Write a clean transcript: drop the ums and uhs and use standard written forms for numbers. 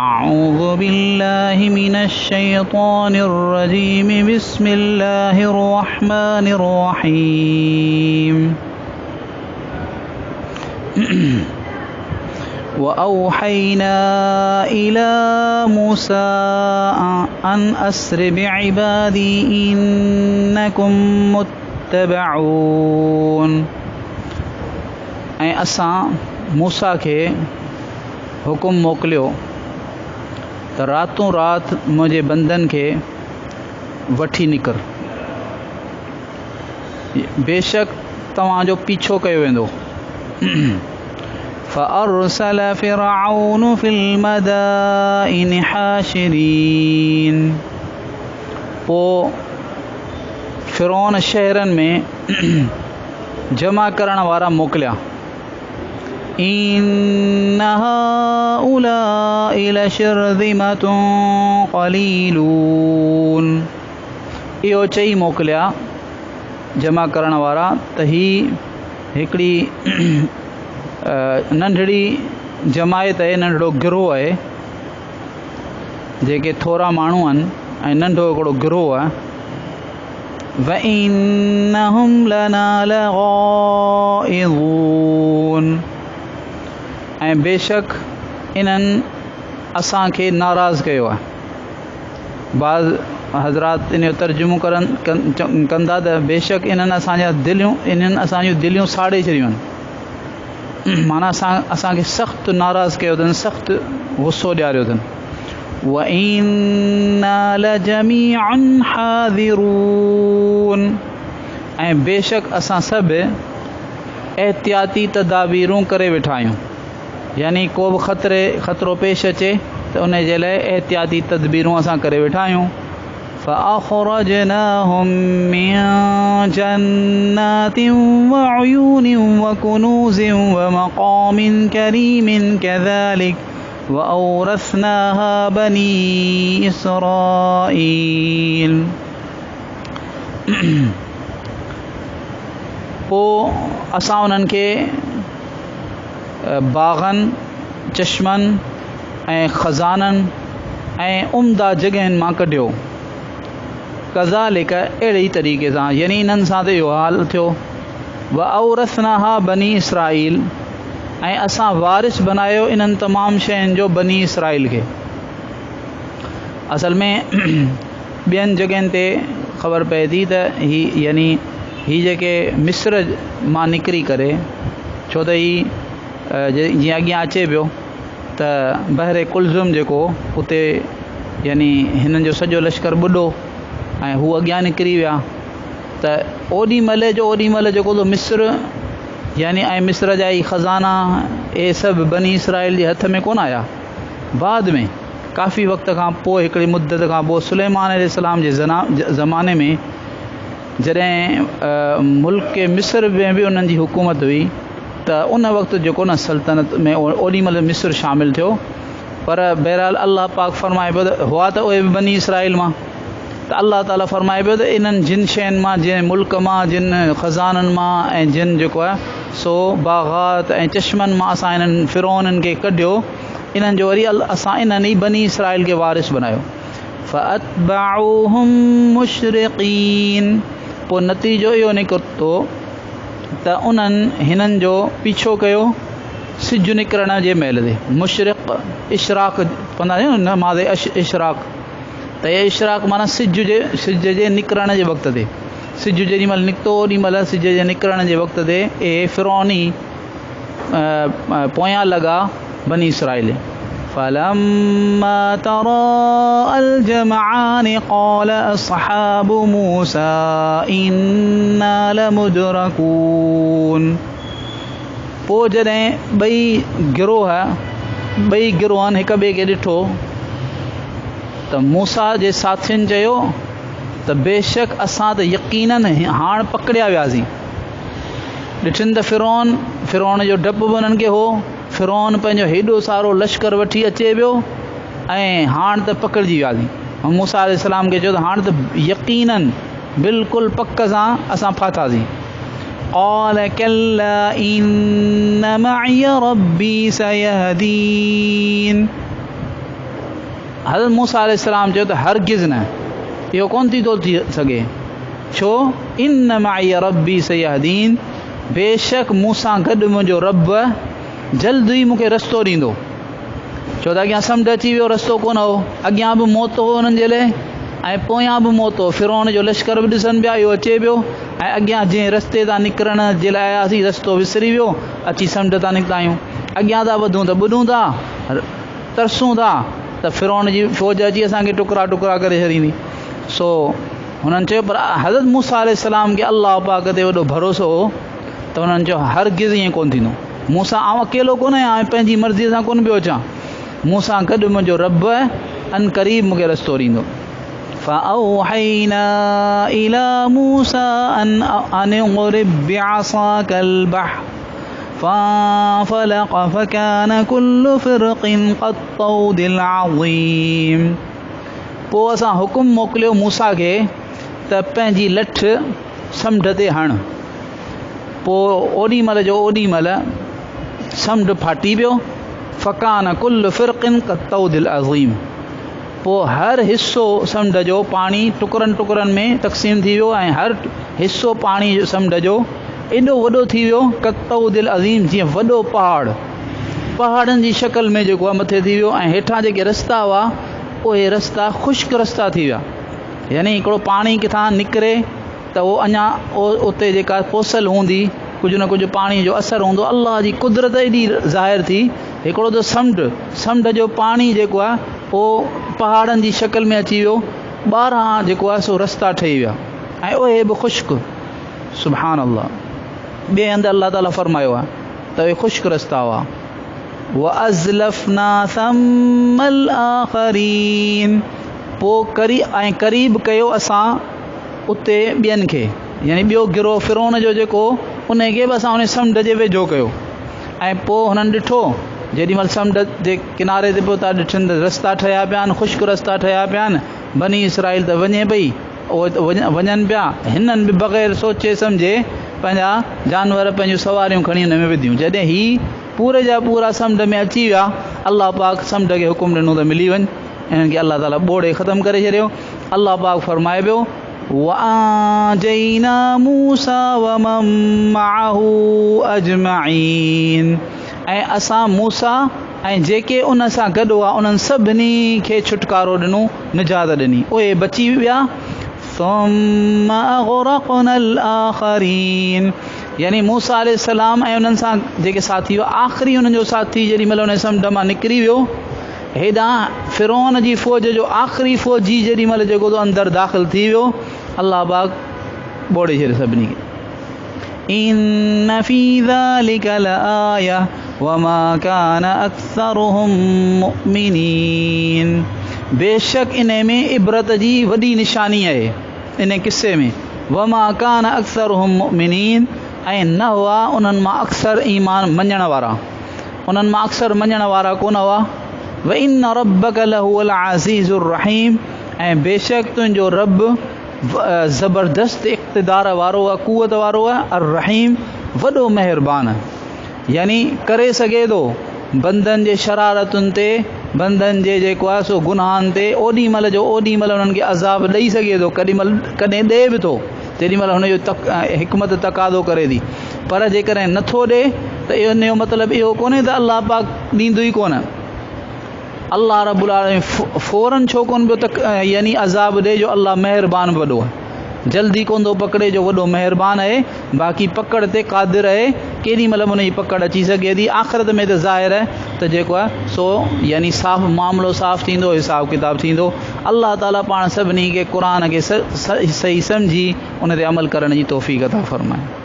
أعوذ بالله من الشيطان الرجيم بسم الله الرحمن الرحيم وأوحينا إلى موسى أن أسر بعبادي إنكم متبعون ۽ اسان موسيٰ کي حڪم موڪليو ته راتون رات منهنجي بندن کي وٺي نڪر، بيشڪ توهان جو پيڇو ڪيو ويندو. فأرسل فرعون في المدائن حاشرين پوء فرعون شهرن ۾ جمع ڪرڻ وارا موڪليا. ان هؤلاء لشرذمة قليلون اهو چئي موڪليا جمع ڪرڻ وارا ته هي هڪڙي ننڍڙي جماعت آهي ننڍڙو گروهه آهي جيڪي ٿورا ماڻهو آهن ۽ ننڍو هڪڙو گروهه آهي وَإِنَّهُمْ لَنَا لَغَائِظُونَ ۽ بيشڪ انهن اسان کي ناراض ڪيو آهي. بعض حضرات ان جو ترجمو ڪرن ڪندا ته بيشڪ انهن اسان جا دليون انهن اسان جون دليون ساڙي ڇڏيون آهن معنيٰ اسان اسان کي سخت ناراض ڪيو اٿن سخت غصو ڏياريو اٿن. وَإِنَّا لَجَمِيعٌ حَاذِرُونَ ۽ بيشڪ اسان سڀ احتياطي تدابيرون ڪري ويٺا آهيون يعني ڪو به خطري خطرو پيش اچي ته ان جي لاء احتياطي تدبيرون اسان ڪري ويٺا آهيون فَأَخْرَجْنَاهُمْ مِنْ جَنَّاتٍ وَعُيُونٍ وَكُنُوزٍ وَمَقَامٍ كَرِيمٍ كَذَلِكَ وَأَوْرَثْنَاهَا بَنِي إِسْرَائِيلَ پوء اسان انهن کي باغن، چشمن ۽ خزانن ۽ عمده جڳهين مان ڪڍيو. ڪذالڪ اهڙي ئي طريقي سان يعني انهن سان ته اهو حال ٿيو. وَأَوْرَثْنَاهَا بَنِي إِسْرَائِيلَ ۽ اسان وارث بنايو انهن تمام شين جو بني اسرائيل کي. اصل ۾ ٻين جڳهين تي خبر پئي ٿي ته هي يعني هي جيڪي مصر مان نڪري ڪري ڇو ته هي جيئن اڳيان اچي پيو ته بحر قلزم جيڪو اتي يعني هنن جو سڄو لشڪر ٻڏو ۽ هو اڳيان نڪري ويا ته اوڏي مهل جو اوڏي مهل جيڪو تو مصر يعني ۽ مصر جا هي خزانا اهي سڀ بني اسرائيل جي هٿ ۾ ڪونه آيا. بعد ۾ ڪافي وقت کان پوء هڪڙي مدت کان پوء سليمان عليه السلام جي زماني ۾ جڏهن ملڪ مصر ۾ به انهن جي حڪومت هئي ته ان وقت جيڪو نه سلطنت ۾ اوڏي مهل مصر شامل ٿيو پر بهرحال الله پاڪ فرمائي پيو ته هئا ته اهي به بني اسرائيل مان ته الله تعالي فرمائي پيو ته انهن جن شين مان جنهن ملڪ مان جن خزانن مان ۽ جن جيڪو آهي سو باغات ۽ چشمن مان اسان انهن فرعونن کي ڪڍيو انهن جو وري اسان انهن ئي بني اسرائيل کي وارث بنايو فاتبعوهم مشرقين پوء نتيجو اهو نڪتو ته انهن هنن جو پيڇو ڪيو سج نڪرڻ جي مهل تي مشرق اشراق پوندا آهيون نماز اشراق ته اهي اشراق معنيٰ سج جي سج جي نڪرڻ جي وقت تي سج جيڏي مهل نڪتو اوڏي مهل سج جي نڪرڻ جي وقت تي اهي فرعوني پويان لڳا بني اسرائيل فلما تراءى الجمعان قال اصحاب موسى انا لمدركون پوء جڏهن ٻئي گروهه، ٻئي گروهن هڪ ٻئي کي ڏٺو ته موسيٰ جي ساٿين چيو ته بيشڪ اسان ته يقيناً هاڻ پڪڙيا وياسين. ڏٺن ته فرعون، فرعون جو ڊپ به انهن کي هو، فرعون پنهنجو هيڏو سارو لشڪر وٺي اچي پيو ۽ هاڻ ته پڪڙجي وياسين. موسيٰ عليه السلام کي چيو ته هاڻ ته يقيناً بلڪل پڪ سان اسان ڦاٿاسين. قال ڪلا ان معي ربي سيهدين. حضرت موسيٰ عليه السلام چيو ته هرگز نه، اهو ڪونه ٿي ٿو ٿي سگهي. ڇو؟ ان معي ربي سيهدين، بيشڪ مون سان گڏ منهنجو رب جلد ئي مون کي رستو ڏيندو. ڇو ته اڳيان سمنڊ اچي ويو، رستو ڪونه هو. اڳيان به موت هو انهن جي لاء ۽ پويان به موت هو. فرعون جو لشڪر به ڏسن پيا، اهو اچي پيو ۽ اڳيان جنهن رستي تان نڪرڻ جي لاء آياسين، رستو وسري ويو، اچي سمنڊ تان نڪتا آهيون. اڳيان ٿا وڌون ته ٻڏون ٿا. ترسون ٿا ته فرعون جي فوج اچي اسان کي ٽڪرا ٽڪرا ڪري ڇڏيندي. سو هنن چيو پر حضرت موسيٰ عليه السلام کي الله پاڪ تي وڏو ڀروسو هو ته هنن چيو هرگز ائين ڪونه ٿيندو. مون سان آئون اڪيلو ڪونه آهيان ۽ پنهنجي مرضيء سان ڪونه پيو اچان. مون سان گڏ منهنجو رب عنقريب مون کي رستو ڏيندو. فأوحينا إلى موسيٰ أن اضرب بعصاك البحر فانفلق فڪان ڪل فرق ڪالطود العظيم پوء اسان حڪم موڪليو موسيٰ کي ته پنهنجي لٺ سمنڊ تي هڻ. پوء اوڏي مهل جو اوڏي مهل سمنڊ ڦاٽي پيو. فڪان ڪل فرق ڪالطود العظيم پوء هر حصو سمنڊ جو پاڻي ٽڪرن ٽڪرن ۾ تقسيم ٿي ويو ۽ هر حصو پاڻي سمنڊ جو ايڏو وڏو ٿي ويو ڪالطود العظيم جيئن وڏو پهاڙ پهاڙن جي شڪل ۾ جيڪو آهي مٿي ٿي ويو ۽ هيٺان جيڪي رستا هئا اهي رستا خشڪ رستا ٿي ويا يعني هڪڙو پاڻي ڪٿان نڪري ته اهو اڃا اتي جيڪا پوسل هوندي ڪجهه نه ڪجهه پاڻي جو اثر هوندو الله جي قدرت ايڏي ظاهر ٿي هڪڙو ته سمنڊ سمنڊ جو پاڻي جيڪو آهي اهو پهاڙن جي شڪل ۾ اچي ويو ٻارهن جيڪو آهي سو رستا ٺهي ويا ۽ اهي به خشڪ سبحان الله ٻئي هنڌ الله تعالي فرمايو آهي ته اهي خشڪ رستا هئا وازلفنا ثم الاخرين پوء ڪري ۽ قريب ڪيو اسان اتي ٻين کي يعني ٻيو گروهه فرعون جو جيڪو ان کي به اسان ان سمنڊ جي ويجهو ڪيو ۽ پوء هنن ڏٺو جيڏي مهل سمنڊ جي ڪناري تي پهتا ڏٺن ته رستا ٺهيا پيا آهن خشڪ رستا ٺهيا پيا آهن بني اسرائيل ته وڃي پئي اهي ته وڃن پيا. هنن به بغير سوچي سمجهي پنهنجا جانور، پنهنجون سواريون کڻي ان ۾ وڌيون. جڏهن هي پوري جا پورا سمنڊ ۾ اچي ويا، الله پاڪ سمنڊ کي حڪم ڏنو ته ملي وڃ. انهن کي الله تعاليٰ ٻوڙي ختم ڪري ڇڏيو. الله پاڪ فرمائي پيو، وانجينا موسيٰ ومن معه اجمعين ۽ اسان موسيٰ ۽ جيڪي ان سان گڏ هئا انهن سڀني کي ڇوٽڪارو ڏنو، نجات ڏني، اهي بچي ويا. ثم اغرقنا الاخرين يعني موسيٰ عليه السلام ۽ انهن سان جيڪي ساٿي هئا، آخري انهن جو ساٿي جيڏي مهل انهي سمنڊ مان نڪري ويو، هيڏانهن فرعون جي فوج جو آخري فوجي جيڏي مهل جيڪو ته اندر داخل ٿي ويو، الله پاڪ ٻوڙي ڇڏيو سڀني کي. ان في ذلک لآية وما ڪان اڪثرهم مؤمنين بيشڪ انهي ۾ عبرت جي وڏي نشاني آهي انهي قصي ۾ وما ڪان اڪثرهم مؤمنين ۽ نه هئا انهن مان اڪثر ايمان مڃڻ وارا انهن مان اڪثر مڃڻ وارا ڪونه هئا وان ربک لهو العزيز الرحيم ۽ بيشڪ تنهنجو رب زبردست اقتدار وارو آ، قوت وارو آ، الرحيم وڏو مهربان آ. يعني ڪري سگهي ٿو بندن جي شرارتن تي، بندن جي جيڪو آ سو گناهن تي اوڏي مهل جو اوڏي مهل انهن کي عذاب ڏئي سگهي ٿو، ڪڏي مهل ڪڏهن ڏئي به ٿو جيڏي مهل هن جو حڪمت تقاضو ڪري ٿي، پر جيڪڏهن نٿو ڏئي ته ان جو مطلب اهو ڪونهي ته الله پاڪ ڏيندو ئي ڪونه. الله رب العالمين فورن ڇو ڪونه پيو تڪ يعني عذاب ڏي جو الله مهربان به وڏو آهي جلدي ڪونه ٿو پڪڙي جو وڏو مهربان آهي باقي پڪڙ تي قادر آهي ڪيڏي مهل به ان جي پڪڙ اچي سگهي ٿي آخرت ۾ ته ظاهر آهي ته جيڪو آهي سو يعني صاف معاملو صاف ٿيندو حساب ڪتاب ٿيندو الله تعالي پاڻ سڀني کي قرآن کي صحيح سمجهي ان تي عمل ڪرڻ جي توفيق عطا فرمائي.